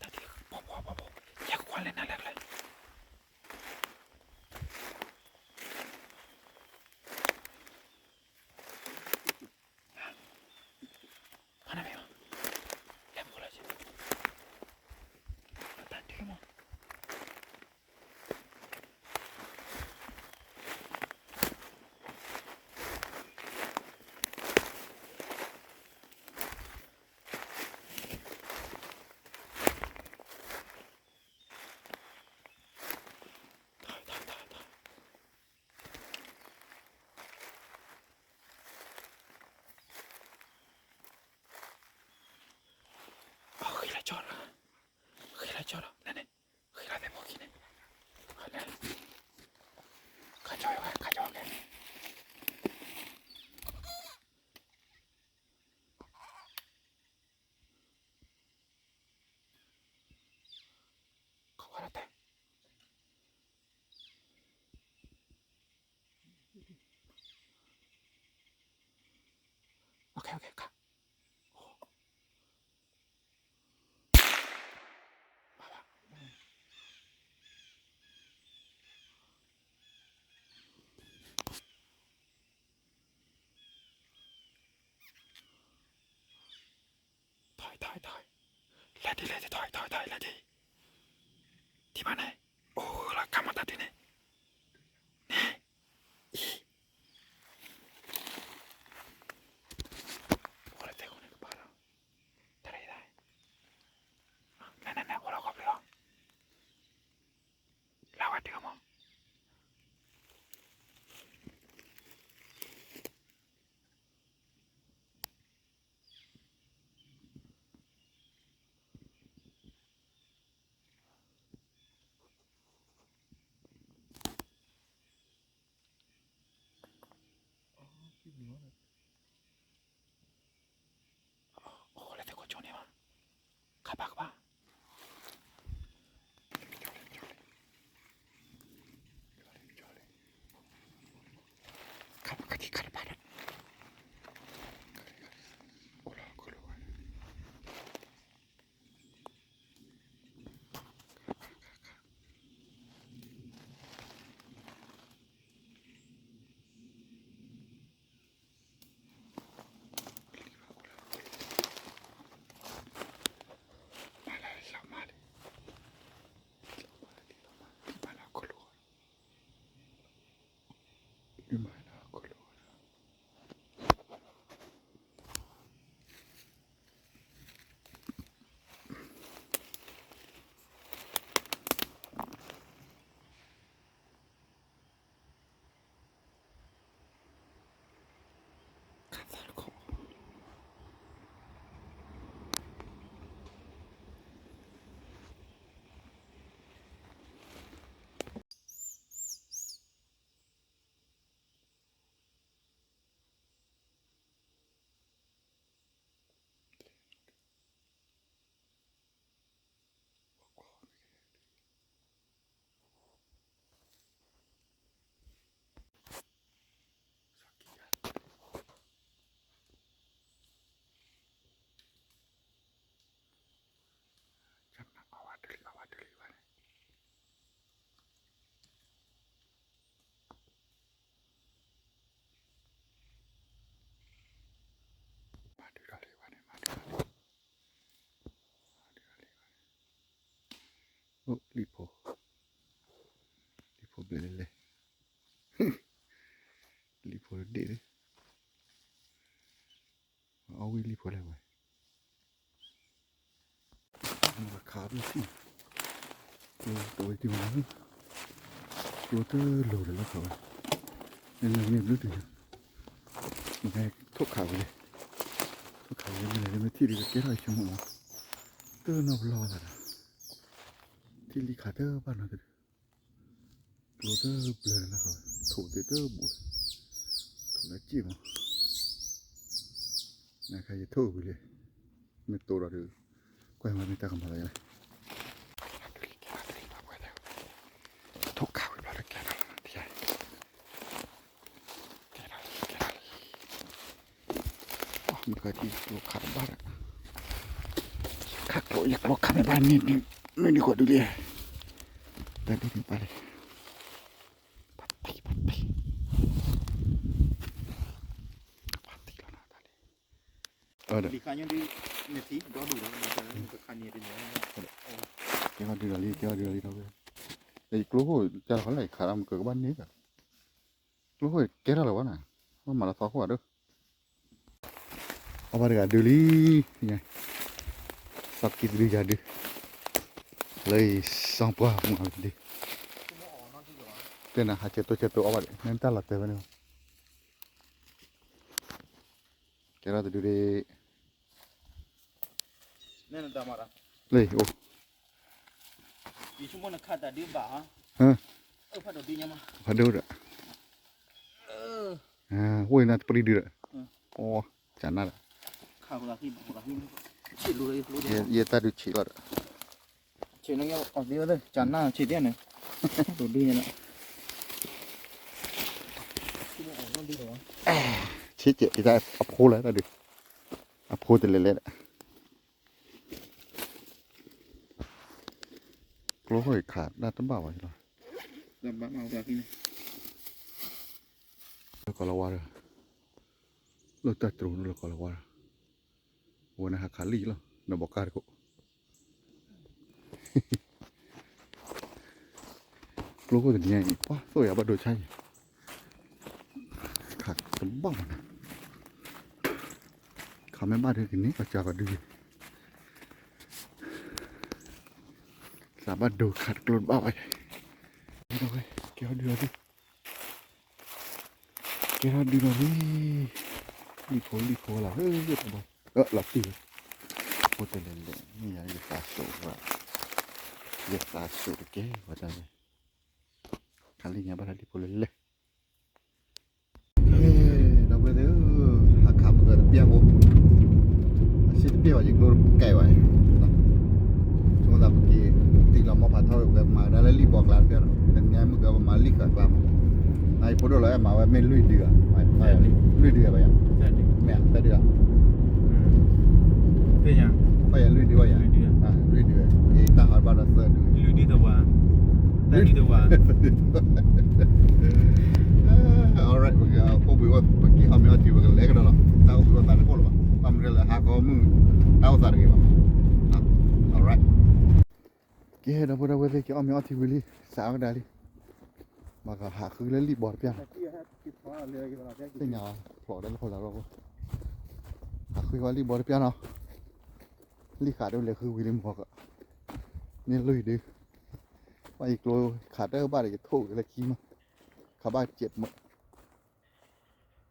တၢ်တၢ်တၢ်တၢ်တၢ်တၢ်တၢ် ပှၤပှၤပှၤပှၤ ယဲကကွၢ်လဲၣ်နၤလဲၣ်ကျဲ ဖးနမ့ၢ်မး လဲၤမူလီၤက့ၤ တၢ်ဒုးမး အဃံလၤကၠီလီၤ, ဃံလၤကၠီလီၤ, လဲန့ၣ်, ဃံလၤသ့ၣ်ဖိခံန့ၣ်, လဲ, ခါကၠီဝဲ, ခါကၠီဝဲ, ခီဝဲဒၣ်တဲ OK, OK, ခါ, ထီၣ်, ထီၣ်, ထီၣ်, လဲၤဒံး, လဲၤဒံး, ထီၣ်, ထီၣ်, ထီၣ်, လဲၤဒံး, ဒံးဘၣ်န့ၣ်, အိၣ်လီၤကါမၤတၢ်ဒုးန့ၣ်, န့ၣ်, အံၤ, အိၣ်လၢတဲဃိန့ၣ်ကပၤလီၤ, တရံးဒၣ်, လဲၤနဲၣ်နဲၣ်အိၣ်လီၤခီဖျိလီၤ, လၢဝဲဒုးမး အိၣ်လၢတဲကိးကၠိန့ၣ်ဘၣ်, ခါဘၣ်ကဘၣ်, ခါဘၣ်ခါခံခါတဘၣ်ဒီး, အိၣ်လီၤခီလီၤဝဲ လံၤဘၣ်အိၣ်လၢ အီၣ်ဝံၣ်လံၣ်ဖိလဲၣ်ဝဲ, ခးဘျုးထံၣ်, ကျိတဝဲတံၢ်မး, ကျိတလိၤလၢလီၢ်ခီဝဲ, နမ့ၢ်ဘျုးတုၤ, နကထိၣ်ခးဝဲလဲၣ်, ထိၣ်ခးဝဲလဲၣ် မ့ၢ်ထံၣ်ဒုးကကဲထီၣ်ဆိကမိၣ်မး, တနီၤပလီၢ်ဝဲသးဒီး, ထံၣ်လံၣ်ခးတဘၣ်နီတဒု ကျိတဘျၢလၢလီၢ်ခီ, ထိၣ်သ့ၣ်တဘူး, ထိၣ်လၢက့ၢ်မး, နခါယထိၣ်ဝံၤလံ, မ့ၢ်တိၢ်ဒီးဒုး, ကွၢ်မၤမ့ၢ်တၢ်ကမၤလီၤယလဲၣ်, ထိၣ်ခးဝံၤဘျီတကဲထီၣ်လီၤ, ကဲထီၣ်လံ ကဲထီၣ်လံ မ့ၢ်ကထံၣ်ကျိခးတဘၣ်ဒီး, ခးကျိ ယကျိခးမ့ၢ်ဘၣ်န့ၣ် မ့ၢ်ဒ်ဃီဒုးလံ, တၢ်ဒ်န့ၣ်ဘၣ်လံ, ပှၤတံၢ် ပှၤတံၢ် ပှၤတံၢ်လီၤနၤတၢ်လံ, လံၣ်ခါညါဒ်, နထံၣ်ဒီဒူၣ်လီၤ, ကခါန့ၣ်တန့ၣ်, ကဲထီၣ်ဒုးဒီးလံ ကဲထီၣ်ဒုးဒီးလံ, ယကျိခိၣ်ကၢ်လီၤခီလဲၣ် ယခးဒီးမ့ၢ်ကကဘၣ်န့ၢ်ဒီး, ကျိခိၣ်ကဲထီၣ်လၢၤဘၣ်နၤ, ဘၣ်မၤလၢသီခိၣ်ဂၤဒိၣ်, အီၣ်ဘၣ်တဂၤဒုးလံ, သီက့တဒုယၤဒုး, လၢယစီၤပှၢ်မၤဝဲဒုး, တဲနၤဟးကဲတိၤကဲတိၤအီၣ်ဘၣ်ဒံး မ့ၢ်တၢ်လီၤတဲာ်ဝဲန့ၣ်, ကဲထီၣ်တဒုဒ့, လၢအိၣ်, ဖးဒိၣ်ဒီး, အိၣ်နၢ်တပရံဒုဒီး, အိၣ်, ကနၣ်ဒီး, ယဲတၢ်ဒုးဆံးလီၤဒီး, ဆံးကနၣ်ဆံးဒ်န့ၣ်, ဆံးကဲးအဖိလၢတၢ်ဒုး, အဖိတလဲၤလဲၤဒီး, ကျိခိၣ်ခးတၢ်တဘၣ်ဘၣ်လီၤ, လၢကီၢ်လီၤဝါဒီး, လၢတၢ်တြိၤလၢကီၢ်လီၤဝါဒီး, အဝဲန့ၣ်ဟးခးလံၣ်လီၤ နဘီကါတခိၣ် ကျိခိၣ်တနံၤအံၤ ပှၤသိၣ်ယၤဘၣ်ဒိဆါအံၤ, ခးတဘၣ်မးနၤ, ခးမ့ၢ်ဘၣ်ဒုးကန့ၢ်ပှၤစှၤပှၤဒုး, သးဘၣ်ဒိခးတကျိတဘၣ်ဘၣ်, ကဲထီၣ်ဒုးလီၤလံ, ကဲထီၣ်ဒုးလီၤလံ, လံၣ်ဖိလံၣ်ဖိလီၤ, လီၤတံၢ်, ဖိတလဲၤလဲၤ မ့ၢ်ယၤ ယသးစိၤ, ယသးစိၤတကဲဝဲဒၣ်, ခးလံၣ်ညါဘၣ်လၢလံၣ်ဖိလဲၤလဲၤ ဒီပုၢ်ဝဲၢ်သ့ၣ်ဧၢ, ဟးခးမုၢ်ဂၤတပျၢ်ဖိ, အစ့တပျၢ်ဘၣ် ယကျိကဲဝဲ, ဆိမိၣ်သးပက့ၤ, တံၢ်လီၤမီဖးထီဝဲ ပကမၤဒၣ်လၢလံၣ်ဘီကျါတပျၢ်ဒီး တနံၤမုၢ်ဂၤပမၤလံၣ်ဃာ်ကျါမး, နယဖိဒိၣ်လီၤအဲၣ်မၤဝဲမ့ၢ်လွံၢ်ဒုဧါ, လွံၢ်ဒုဧါဘၣ်ယၤ, မ့ၢ်သၢဒုဧါ, ဘၣ်ယၤလွံၢ်ဒုဘၣ်ယၤ, လွံၢ်ဒု, ယတၢ်ဟးဘၣ်ဒီးသၢဒု, လွံၢ်ဒုတဝၤ, သၢဒုတဝၤ Alright, ပကအိၣ်ဘှံးအိၣ် ပက့ၤအီၣ်မ့ၤအီထံ ပကလဲၤကဒီးလီၤ. တၢ်အိၣ်ဘှံးအိၣ်သးတအိၣ်လၢၤဘၣ်. ဘၣ်မနုၤလဲၣ် ဟးဂီၤမုၢ် တၢ်အိၣ်သးတဂ့ၤဘၣ်. Alright, ကဲ ဒီပုၢ်ဝဲၢ်သ့ၣ် က့ၤအီၣ်မ့ၤအီထံဝံၤလံ စးအီၣ်ကဒါလံ. မ့ၢ်ကဟးဃုလၢလံၣ်ဘီတပျၢ်နီၤ. သ့ၣ်ညါဖျိးဒီးလၢဖီလာ်လီၤ. ဟးဃုဝဲလံၣ်ဘီတပျၢ်နီၤ. လံၣ်ဃာ်ဒ်လဲၤဃုဝံၤလံမ့ၢ်က, န့ၢ်လွံၢ်ဒု. ဘၣ်ယကျိခးတၢ်ဘၣ်ဒီး ယထိၣ်က့ၤလၢ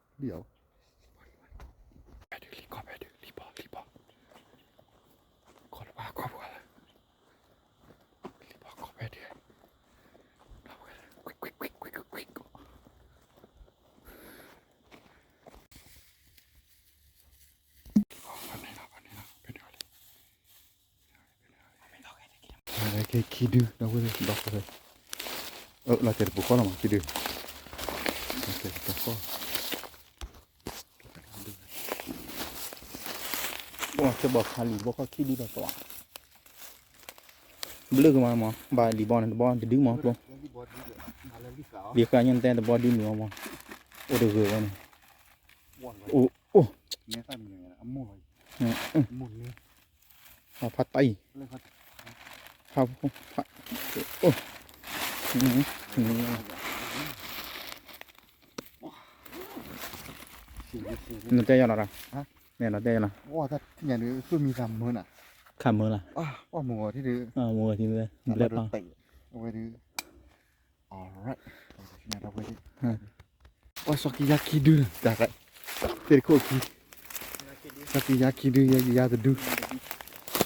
ခံမး. ခးဘၣ်စဲးမး လံၣ်အီၤ, ဖဲဒုးလံၣ်ကီၢ်ဖဲဒုး လံၣ်ဘီ လံၣ်ဘီ, ကီၢ်လၢဘၣ်ကီၢ်ပှၤလၢ လံၣ်ဘီကီၢ်ဖဲဒုး, ဖဲန့ၣ်လီၤ ဖဲန့ၣ်လီၤ ဖဲန့ၣ်လီၤ ကဲခံဒု ဒီပုၢ်ဝဲၢ်သ့ၣ် ဒီပုၢ်ဝဲၢ်သ့ၣ်, အၢ လီၤတဲာ်တပူၤဃီလီၤမး ခံဒု, လီၤတဲာ်တပူၤဃီ, ဘၣ်တဲဘီခးလံၣ်ဘီခီခံဒုဒီးတဝၤ, ဘျုးကမၤမး ဘၣ်လံၣ်ဘီန့ၣ် တဘီတဒုမး ကျိ, လံၣ်ဃာ်ညါတဲတဘီဒုမုၢ်အီၤမး, အိၣ်တဂ့ၤဝဲန့ၣ်, အိၣ်, အိၣ် ဖးတၢ်အံၤ, ဖး, ဖး, အိၣ်, နတဲယၤလီၤဒၣ်, နဲၣ်နီၤတဲနီၤ, ဝဲတၢ်ထံၣ်ညါဒုး သူၣ်မံသးမုာ်နၤ, ခးမုာ်လၢ်, ပှၢ်မုာ်ဂီၤထံၣ်ဒုး, မုာ်ဂီၤထံၣ်ဝဲ ဘျဲၣ်ပၢ်, အဝဲဒုး, alright, ပှၢ်စီၤကံယါခံဒု, တၢ်, သ့ၣ်တခိၣ်ခံ, စီၤကံယါခံဒု ယယါတဒု,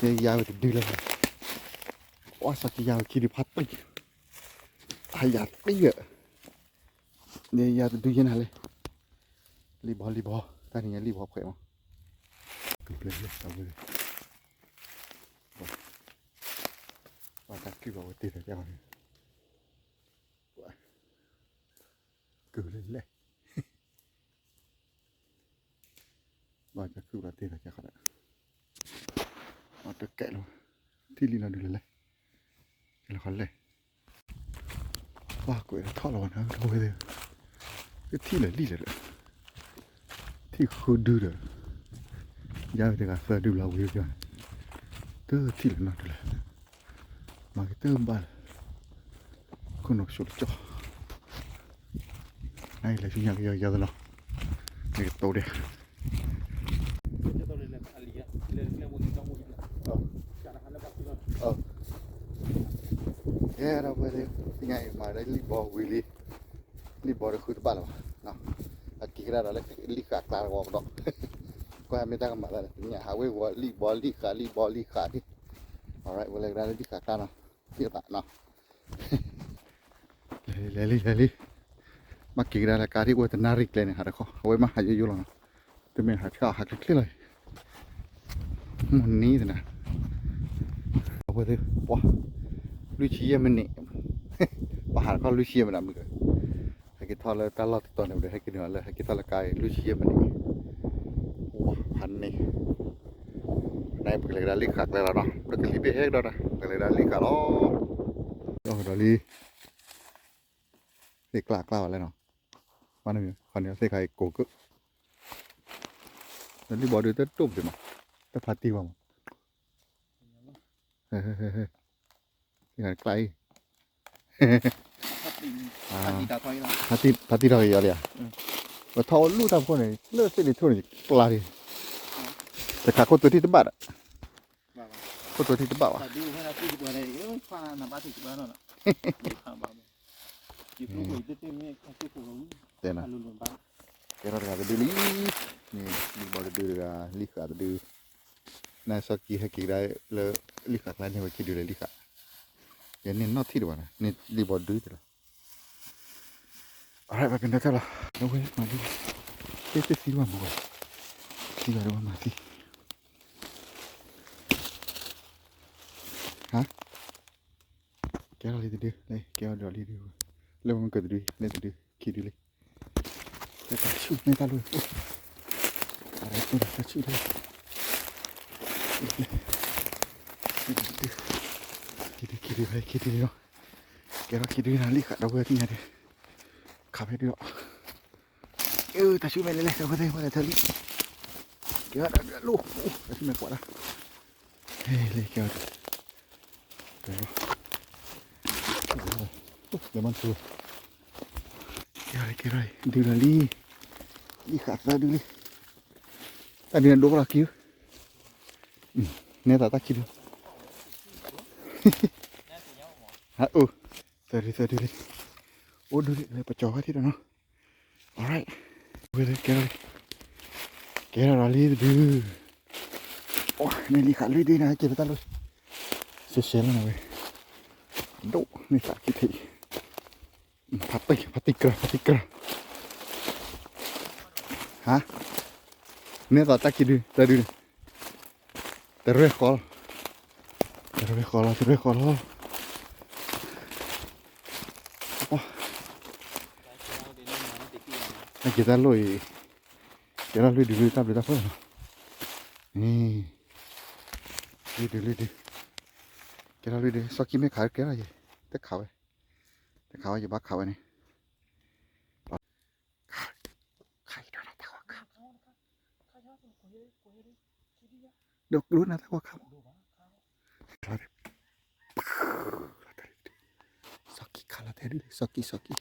ယယါဝဲတဒုလၢၤ, ပှၢ်စီၤကံယါဝဲခံဒုဖးတံၢ်, ဖးယၤတံၢ်ဧၢ, ယယါတဒုယဲနၤလံ, လံၣ်ဘီလံၣ်ဘီ, တၢ်နံၤညါလံၣ်ဘီဖှဲးမး, ကဘျဲၣ်လၢတၢ်ဝဲ, ပှၤတၢ်ကံၢ်ဘၣ်ဝဲတ့ၢ်တၢ်ကဲ, ကုၢ်လၢလဲၣ်, ဘၣ်တၢ်ကံၢ်ဘၣ်တ့ၢ်တၢ်ကဲဃီဒီး, အတကဲလီၤ, ထံၣ်လံလီၤဒုးလၢလဲၣ်, ကဲလီၤဃီလဲၣ် ပှၢ်ကွဲးထီၣ်လီၤဝဲန့ၣ် တဝဲသ့ၣ်, တထံၣ်လၢာ်လံလၢာ်ဒီး, ထံၣ်ဃုဒုဒီး, ယါဝဲတဂၤသၢဒုဘျီဝံၤကီန့ၣ်, တထံၣ်လၢာ်နီတဒုလၢာ်, မၤက့ၤတဘၣ်လၢာ်, ခိၣ်နူာ်ကဆူးတကၠီၣ်, နလဲၤဆူညါကယီကယီသနီၤ, မ့ၢ်ကတိၤဒဲး ကဲဒီးပဝဲသ့ၣ်ညါအံၤမၤလၢလံၣ်ဘီဝံၤလံ, လံၣ်ဘီတဃုတဘၣ်လၢၤဘၣ်, အက့ၤကဒါဒီးလၢလံၣ်ဃးကျါတဝီကဒီး, ကွၢ်မ့ၢ်တၢ်ကမၤသးန့ၣ် တညါဟးဝ့ၤဝီၤလံၣ်ဘီလံၣ်ဃးလံၣ်ဘီလံၣ်ဃးဒ်, alright ဝဲလဲၤကဒါလၢလံၣ်ဃးကျါနီၤ, သ့ၣ်သးနီၤ, လဲၤလံလဲၤလံလဲၤလံ, မ့ၢ်က့ၤကဒါလၢကါဒ်အိၣ်တနၣ်ရံၣ်ကျဲန့ၣ် ဟးတခီ အဝဲမ့ၢ်ဟးယိယိလီၤနီၤ, တမ့ၢ်ဟးဆှၣ်ဟးချ့ချ့လီၤ မုၢ်နံၤသနၤ, အဝဲသ့ၣ်ပှၢ်, လွံၢ်ဆံယဲၢ်မံးနံး, ပဟးတခီလွံၢ်ဆံယဲၢ်မံးနံးမုၢ်က, ဟဲက့ၤထီၣ်လၢတၢ်လီၢ်တတီၤန့ၣ် ဟဲက့ၤန့ၢ်လၢဟဲက့ၤထီၣ်လၢကါအံၤ လွံၢ်ဆံယဲၢ်မံးနံး, ပှၢ်ဖးန့ၣ်, နပကလဲၤကဒါလံၣ်ဃးကျဲလီၤနီၤ ပကလံၣ်ဘ့ၣ်ဟဲကဒီးနီၤ ပကလဲၤကဒါလံၣ်ဃးလီၤ, ဒီးလံ သ့ၣ်ကျါကျါဘၣ်လဲၣ်နီၤ, ဘၣ်န့ၣ် ခီန့ၣ်သ့ၣ်ခါအံၤကိးကၢၣ်, လံၣ်ဘီဒုးတတိၢ်ပတ့ၢ်မး, တဖးတံၢ်ဘၣ်မး, သ့ၣ်ခါကျါအံၤ, ဖးတံၢ်ထီၣ်က့ၤယီၤလံဧါ, ပထီၣ်အိၣ်လူၢ်တၢ်ဖိန့ၣ် လၢသ့ၣ်လံထိၣ်န့ၣ် ကျါဒံး, တခါခိၣ်သွဲထံၣ်တဘၣ်ဒီး, ခိၣ်သွဲထံၣ်တဘၣ်ဘၣ် တဲနၤ, ကဲထီၣ်တဂၤတဒုလံ, န့ၣ်လံၣ်ဘီတဒုတဂၤ လံၣ်ဃးတဒု, နစီၤကံဟဲက့ၤကဒါလၢ လံၣ်ဃးကျါန့ၢ်ဝဲခံဒုလၢလံၣ်ဃး, ယန့ၢ်နီၢ်ထံၣ်တဘၣ်နၤ န့ၢ်လံၣ်ဘီဒုတလီၤ, alright ပကနၢ်တၢ်လီၤ, ဒီးဝဲမၤဒ်, တသံတဘၣ်မၤဝဲ, သံဘၣ်ဒီးဝဲမၤသံ ဟါ, ကဲထီၣ်လံတဒု, ကဲထီၣ်ဒီးလံတဒု, လၢပမ့ၢ်ကၢၢ်တဒု, လၢတဒု, ခံဒုလံ, တၢ်ဆူၣ်မ့ၢ်တၢ်လိၣ်, တၢ်ဆူၣ်လံ, ခံဒု, ခံဒု, ခံဒုလီၤ, ကဲထီၣ်ခံဒုနၤလံဃးဒီပုၢ်ဝဲၢ်သ့ၣ်ညါဒုး, ခးဖဲဒုးလီၤ, တၢ်ဆူၣ်မ့ၢ်လဲၤလဲၤ ဒီပုၢ်ဝဲၢ်သ့ၣ်ညါလဲၤထၢလံ, ကဲထီၣ်ဒီးလီၤ, တၢ်ဆူၣ်မ့ၢ်ကွၢ်ဒၣ်, ဟဲလံကဲထီၣ်ဒုး ကဲထီၣ်, လဲၤမၤထူ, ကဲထီၣ် ကဲထီၣ် ဒုးလီၤလံ, လံဃးသၢဒုးလံ, တၢ်ဒုးန့ၣ်ဒိၣ်ကလီၤခံ, နဲသိးတၢ်ခံဒုး, ဟဲအိၣ်, သၢဒုး သၢဒုးလံ, အိၣ်ဒုးလံ လၢပကၠီၤဝဲထံၣ်ဒီးနီၤ, alright, ဝဲလၢကဲထီၣ်လံ, ကဲထီၣ်ဒီးလံတဒုး, မ့ၢ်လံဃးလွံၢ်ဒုးနၤ ကဲပတၢ်လိၣ်, ရှဲရှဲလီၤနၤဝဲ, ဒိၣ်မ့ၢ်သးခံထံး, ဖးတံၢ် ဖးတံၢ်ကြၢး ဖးတံၢ်ကြၢး, ဟါ, နဲသိးတၢ်ခံဒုး သၢဒုးန့ၣ်, တရဲၣ်ဃီလီၤ, တရဲၣ်ဃီလီၤ တရဲၣ်ဃီလီၤ, တၢ်က့ၤတၢ်လိၣ်အံၤ, ကဲထီၣ်လွံၢ်ဒုးလွံၢ်တၢ်ဘျုးတၢ်ဖှိၣ်လီၤ, လွံၢ်ဒုးလွံၢ်ဒုး, ကဲထီၣ်လွံၢ်ဒုး, စီၤကံမ့ၢ်ခးကဲထီၣ်ယဲ, တခးဝဲ, တခးဝဲ ယဘၣ်ခးဝဲန့ၣ်, ခး, ခးအံၤဒီးနၤတၢ်ဂီၤခါ, ဒီးကျိနၤတၢ်ဂီၤခါ, စီၤကံခးလီၤတဲဒုးလံ စီၤကံ စီၤကံ,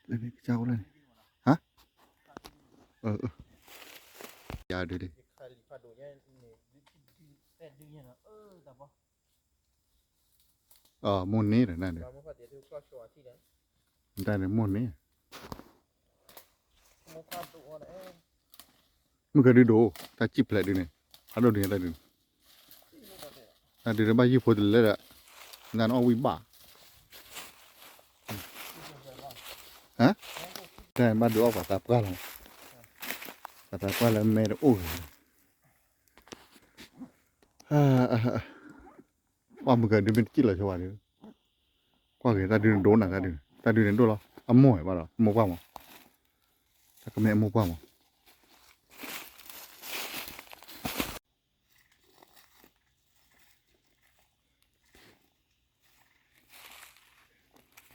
လၢမ့ၢ်ကစၢ်အိၣ်လၢန့ၣ်, ဟါ, ယၤဒုးလံ အမိၢ်န့ၣ်ဒီးနၤဒီး, တၢ်န့ၣ်မိၢ်န့ၣ်, မုၢ်ကဒုဒိၣ်, တၢ်စံၣ်ဖျဲးဒုန့ၣ်, ဖးဒိၣ်ဒုန့ၣ်တၢ်ဒုန့ၣ်, တၢ်ဒုန့ၣ်ဘၣ်ယုၢ်ဖိတလဲဒီး, နၤနအီၣ်ဝံၣ်ဘၣ်, တၢ်ဘၣ်ဒုးအီၣ်ပှၤသးပှၢ်လီၤ, ပှၤသးပှၢ်လၢမဲတအိၣ်ဂ့ၤ ပှၢ်မုၢ်ကဒုမ့ၢ်တစံၣ်လီၤဆိဝဲဒီး, ကွၢ်က့ၤတၢ်ဒုန့ၣ်ဒိၣ်နၤတၢ်ဒုန့ၣ်, တၢ်ဒုန့ၣ်ဒိၣ်လီၤ, အမိၢ်ဘၣ်ဒီး အမိၢ်ပှၢ်မး, တၢ်ကမ့ၢ်အမိၢ်ပှၢ်မး.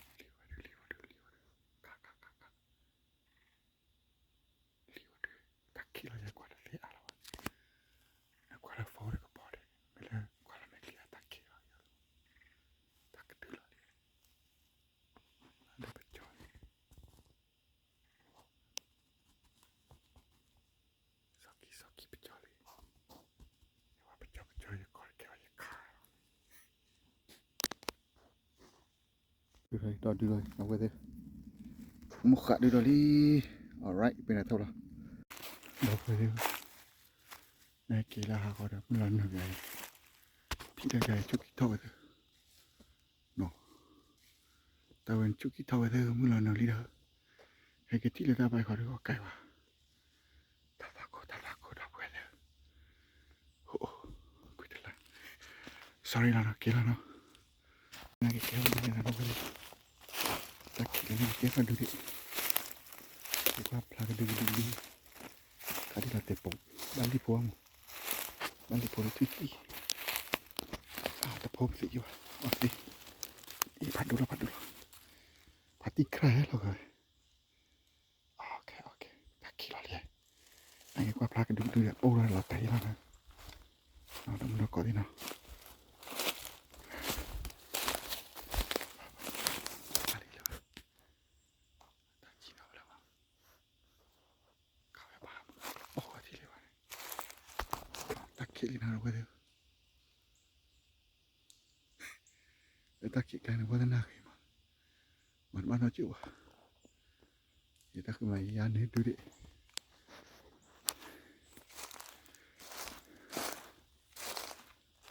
လံဝဲဒု, တၢ်ခံးလီၤ ယကွၢ်တသ့အါလီၤဘၣ်, နကွၢ်လၢ phone တကပီၤဒီး မ့ၢ်လၢကွၢ်လၢမဲာ်ချံအတၢ်ခံးလီၤ, တၢ်ကတုၤလီၤလံ, လၢပကၠီန့ၣ်, စီၤကံစီၤကံပကၠီလံ, ယဝဲပကၠီပကၠီယကီၢ်တကဲလီၤယခါလီၤ. ဒီးဒုဒီးအဝဲသ့ၣ်, မိၢ်ဃးဒုဒီးလံ, alright ပ့ၤနၤထီၣ်လီၤ, ဒီပုၢ်ဝဲၢ်သ့ၣ်, နက့ၤလၢဟးဃီဒီးမုၢ်လီၤနုာ်ယၤအံၤ, ဖံးတၢ်ယၤအံၤဆူၣ်ကံထီၣ်ဝဲသ့ၣ်, တၢ်ဝဲန့ၣ်ဆူၣ်ကံထီၣ်ဝဲသ့ၣ်မုၢ်လီၤနုာ်လံဒီး, ဟဲက့ၤထံၣ်လၢတၢ်ဘၣ်ခီဒီးအီၣ်ကဲဘၣ် တၢ်သးခိၣ် တၢ်သးခိၣ် ဒီပုၢ်ဝဲၢ်သ့ၣ်ဧၢ, အိၣ် ကွံာ်တလၢ, sorry လီၤနီၤ က့ၤလီၤနီၤ, နက့ၤကဲဝဲဒၣ်နီၤ ဒီပုၢ်ဝဲၢ်သ့ၣ်, တၢ်ခံးလၢနကကဲထီၣ်ဒုဒံး, ယကွၢ်ဖျါကဒုကဒုကဒု, ခးဒ်လီၤတဲာ်ပိာ်, ဘၣ်လံၣ်ဖိအမူ, ဘၣ်လံၣ်ဖိလၢထွံၣ်သံ, တဖိကသ့ယဘၣ်, အ့ ဖးဒိၣ်လီၤ ဖးဒိၣ်လီၤ, ဖးတံၢ်ခရၣ်ဟဲလီၤဂၤ တၢ်ခံးလီၤလံ, နက့ၤကွၢ်ဖျါကဒုကဒုဒီး အိၣ်လီၤလီၤတဲာ်လီၤနီၤ, ဒီးမုၢ်ဒီကိးသ့ၣ်နီၤ, တၢ်ခံးလီၤဝဲလၢဘၣ်, ခးဝဲဘၣ်, အိၣ်ဝဲထံၣ်လံဘၣ်န့ၣ်, တၢ်ခံးလံနီၤ ဒီပုၢ်ဝဲၢ်သ့ၣ် တၢ်ခံးကျါန့ၣ် ပှၤတနၢ်ဂ့ၤမး, မၤတဘၣ်နီတစဲးဘၣ်, ယတၢ်ဃုမၤယၤန့ၣ်ဒုဒံး,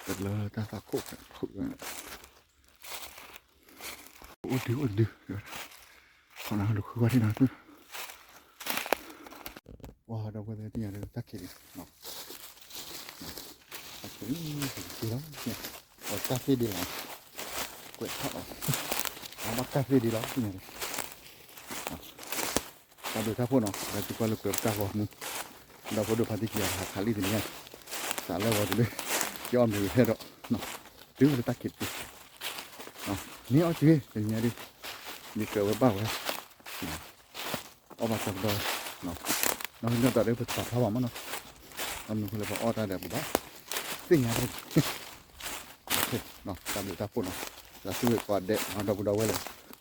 တလၢတၢ်သးခိၣ်, အိၣ်ဒု အိၣ်တဒု, ခီနၤဒိးဃုဝဲထံၣ်နီၤ, ပှၤဒီပုၢ်ဝဲၢ်သ့ၣ်ညါဒီး တၢ်ခံးလံ, တၢ်ခံးလံ, တၢ်ခံးလံ, အတၢ်သ့ဒ်လီၤ, ကွဲးထီၣ်လီၤ, အဘၣ်တၢ်သ့ဒ်လီၤ, တၢ်ဘျုးတၢ်ဖှိၣ်နီၤ, လၢသုကွၢ်လၢပျၢၤပတၢ်ဂီၤမူ, ဒီဖိဒိၣ်ဖါတံၢ်ခံဂၤဟးခးလံတနံၤညါ, စးလၢဂီၤတုၤလၢ, ယအီၣ်မ့ၤဝံၤဖဲဒီး, တုၤလၢတၢ်ခံးတပူၤ, မ့ၢ်အီၣ်က့ၤတနံၤညါဒ်, မ့ၢ်ကြၢးဝဲဘၣ်ဝဲ အီၣ်ဘၣ်ကီကဒီး, နီၢ်နီၢ်တၢ်ဒီးပတပာ်ဖျါဘၣ်မးနီၤ, အမနုၤဃိလၢပအီၣ်တၢ်ဒီးပဘၣ်သ့ၣ်ညါ, တၢ်ဘျုးတၢ်ဖှိၣ်နီၤ, ဒီးသူၣ်ဂ့ၤကိးဂၤဒဲး ဒီပုၢ်ဒီဝဲၢ်လၢ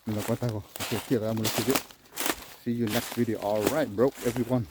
မုၢ်လီၤကွၢ်တၢ်ဂီၤ ထံၣ်သးမုၢ်လၢခံသ့ၣ်, see you next video, alright bro everyone.